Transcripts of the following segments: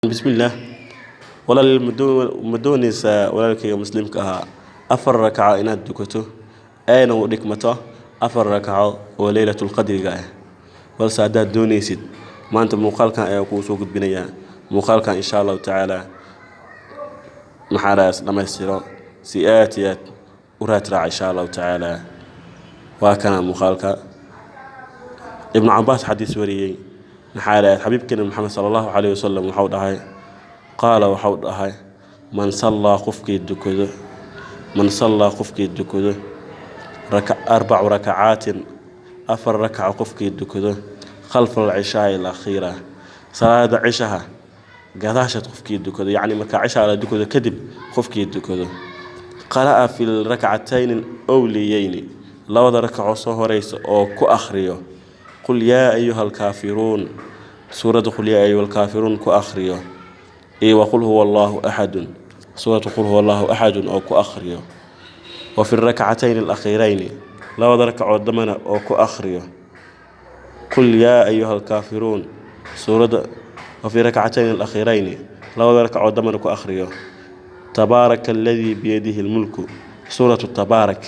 Bismillaah. Walaal, ma doonaysaa, walaalkayga muslimka ahaa, 4 rakaco inaad dukato ayna u dhigmato 4 rakaco oo leylatulqadriga ah? Balse haddaad doonaysid, maanta muuqaalkan ayaa kuu soo gudbinayaa. Muuqaalkan, insha Allahu tacaala, maxaa dhaas dhammaystiro si aad iyo aad u raad raaca, insha Allahu tacaala. Waa kana muuqaalka. Ibnu Cabaas xadiis wariyey, maxaa dhahay, xabiibkeena Maxamed sala Allahu calayhi wasalam waxau dhahay, qaala, waxau dhahay: man sallaa, qofkii dukado, man sallaa, qofkii dukado, arbacu rakacaatin, 4 rakaco qofkii dukado, khalfa alcishaai alakhiira, salaada cishaha gadaashaad qofkii dukado, yacni markaa cishaa la dukado kadib qofkii dukado, qara'a fi lrakcatayni alawliyeyni, labada rakacoo soo horeysa oo ku akhriyo qul yaa ayuha alkaafiruun, suuradda qul yaa ayuha alkaafiruun ku akhriyo, iyo wa qul huwa Allahu axadun, suuratu qul huwa Allahu axadun oo ku akhriyo, wa fi rakcatayni alakhiirayni, labada rakacood dambena oo ku akhriyo qul yaa ayuha alkaafiruun, suuradda, wa fi rakcatayni alakhiirayni, labada rakacood dambena ku akhriyo tabaaraka aladii biyadihi almulku, suuratu tabaarak,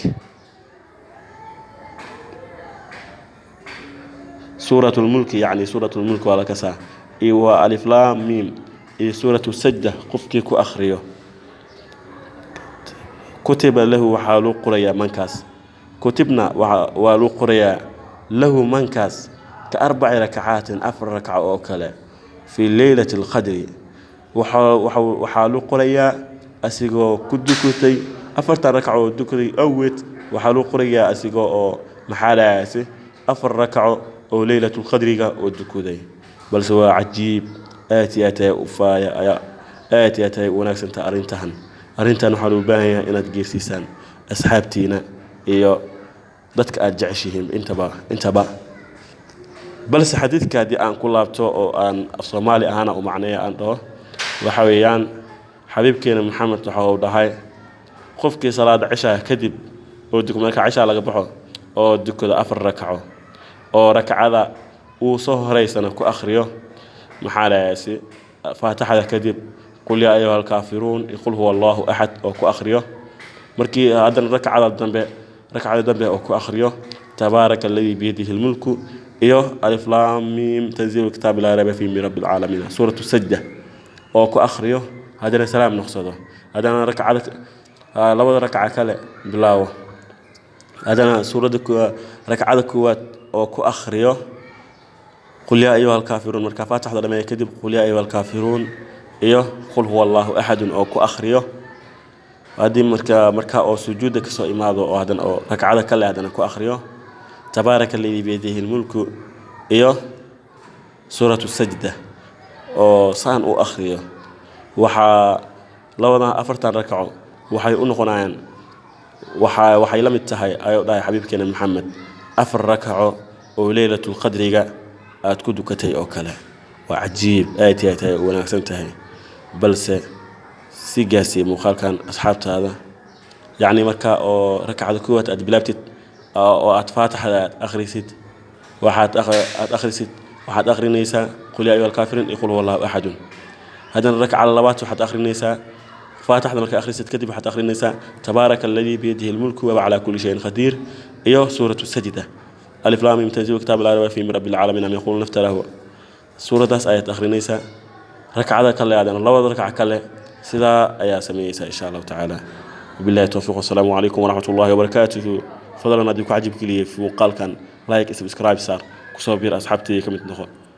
suurat lmulki, yacni suurat lmulk waa la kasaa, iyo waa alif laam miim iyo suuratu sajda qofkii ku akhriyo, kutiba lahu, waxaa luu qorayaa mankaas, kutibna, waa luu qorayaa, lahu, mankaas, ka arbaci rakacaatin, 4 rakaco oo kale, fii leylati alqadri. Waxaa luu qorayaa asigoo ku dukatay 4-tan rakaco oo dukaday awgeed, waxaa luu qorayaa asigoo oo, maxaa dhahaase, 4 rakaco oo leylatulqadriga oo dukaday. Balse waa cajiib, aad iyo aad ayay u faaya ayaa aad iyo aad ayay u wanaagsantahay arrintan. Arrintan waxaa loo baahan yahay inaad geersiisaan asxaabtiina iyo dadka aad jeceshihiin intaba. Balse xadiidka haddii aan ku laabto oo aan af Soomaali ahaana u macneeya, aan dhaho, waxa weeyaan xabiibkeena Maxamed waxa uu dhahay: qofkii salaada cishaa kadib oo marka cishaa laga baxo oo dukado 4 rakaco, oo rakacada uu soo horeysana ku akhriyo, maxaa dhahaasi, faatixada kadib qul yaa ayuha alkaafiruun iyo qul huwa Allahu axad oo ku akhriyo, markii haddana rakacada dambe, rakacada dambe oo ku akhriyo tabaaraka aladii biyadihi almulku iyo alif laam miim tanziilu kitaabi laa rayba fiihi min rabbi alcaalamiin, suuratu sajda oo ku akhriyo, haddana salaam noqsado, haddana rakacada labada rakaca kale bilaawo, haddana suuradda rakacada koowaad oo ku akhriyo qul yaa ayuha alkaafiruun, markaa faatixda dhameeya kadib qul yaa ayuha alkaafiruun iyo qul huwa Allahu axadun oo ku akhriyo, haddii markaa oo sujuudda kasoo imaado oo haddana oo rakcada kale haddana ku akhriyo tabaaraka aladii biyadihi lmulku iyo suuratu sajda oo saan u akhriyo, waxaa labadan 4-tan rakaco waxay u noqonayaan, waxay la mid tahay, ayuu dhahay xabiibkeena Maxamed, 4 rakaco oo leylatulqadriga aad ku dukatay oo kale. Waa cajiib, aad iyo aad ay u wanaagsan tahay. Balse si gaarsiiya muuqaalkan asxaabtaada. Yacni marka oo rakacada koowaad aad bilaabtid oo aad faatixada aad akhrisid, waxaad aad akhrisid, waxaad akhrinaysaa qul yaa ayuha alkaafiriin iyo qul huwa Allahu axadun. Haddana rakacada labaad waxaad akhrinaysaa, faatixda markaa akhrisid kadib, waxaad akhrinaysaa tabaaraka aladii biyadihi almulku wahuwa calaa kulli shayin qadiir iyo suuratu sajda, alif laam miim tanziilu kitaabi laa rayba fiihi min rabbi alcaalamiin am yaquuluuna iftaraahu, suuradaas ayaad akhrinaysaa. Rakcada kale haddana, labada rakac kale sidaa ayaa sameeyeysaa, insha Allahu tacaala. Wabillahi towfiiq, wassalaamu calaykum waraxmat ullahi wabarakaatuhu. Fadlan, haddii ku cajib geliyey muuqaalkan, like, subscribe saar, kusoo biir asxaabtayda, ka mid noqo.